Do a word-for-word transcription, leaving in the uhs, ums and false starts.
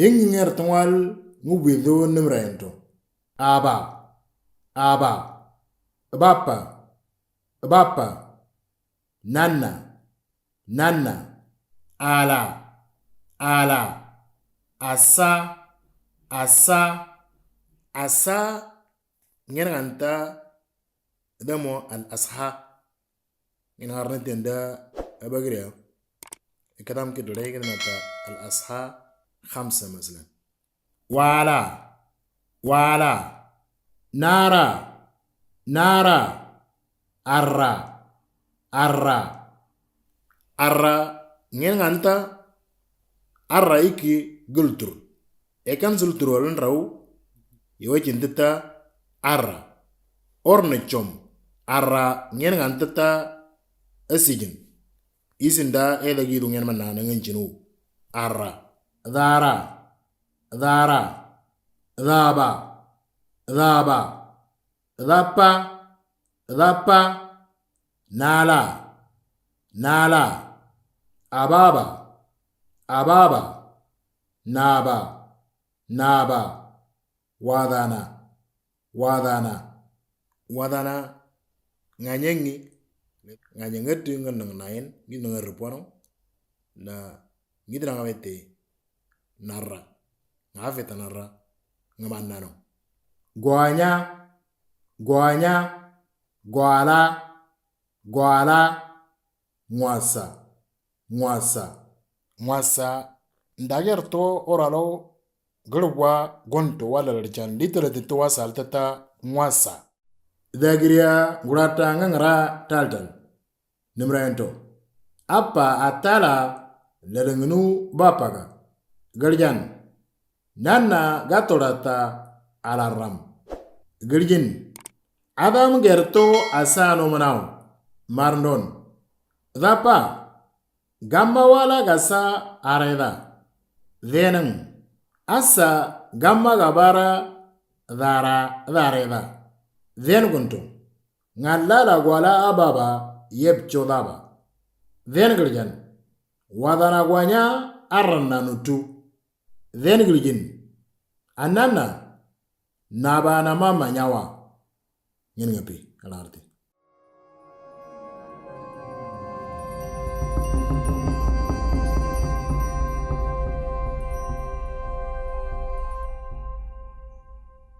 Eng nger tungwal ngu bidu nimra ento. Aba. Aba. Bapa. Bapa. Nana. Nana. Ala. Ala. Asa. Asa. Asa. Ngen nganta damo al asha. Ngen harne tenda abagria. Kadam ke dore ke nata al asha khamsa masalan. Wala. Wala. Nara. Nara. Arra. Arra. Arra. Ngen nganta arra iki gultur. Ekan sultur walan rau. Iwa cintita arra. Orne com. Arra ngen nganta ta asijin. Isinda eda gidu ngen manana ngen cinu. Arra. Dara. Dara. Daba. Daba. Dapa. Dapa. Nala. Nala. Ababa. Ababa. Naba. Naba. Wadana. Wadana. Wadana. Nganyengi. Nganyengeti ngeneng nain. Ngi nengeri puano. Na ngi nangawete. Narra. Ngafeta narra. Ngamanano. Gwanya. Gwanya. Gwala. Gwala. Ngwasa. Ngwasa. Ngwasa. Ndager to oralo gerwa gonto wala lerjan literati to wasa altata ngwasa. Dagria ngurata ngangra taltal. Nimra ento. Apa atala lerengnu bapaga. Gerjan. Nana gatodata alaram. Gerjin. Adam gerto asano manao. Marndon. Dapa. Gamma wala gasa areda. Deneng. Asa gamma gabara dara dareda. Den guntu. Ngalla la gwala ababa yeb chodaba. Den gerjan. Wadana gwanya arna nutu. Den gerjin. Anana. Naba nama manyawa. Ngen ngapi. Alarti.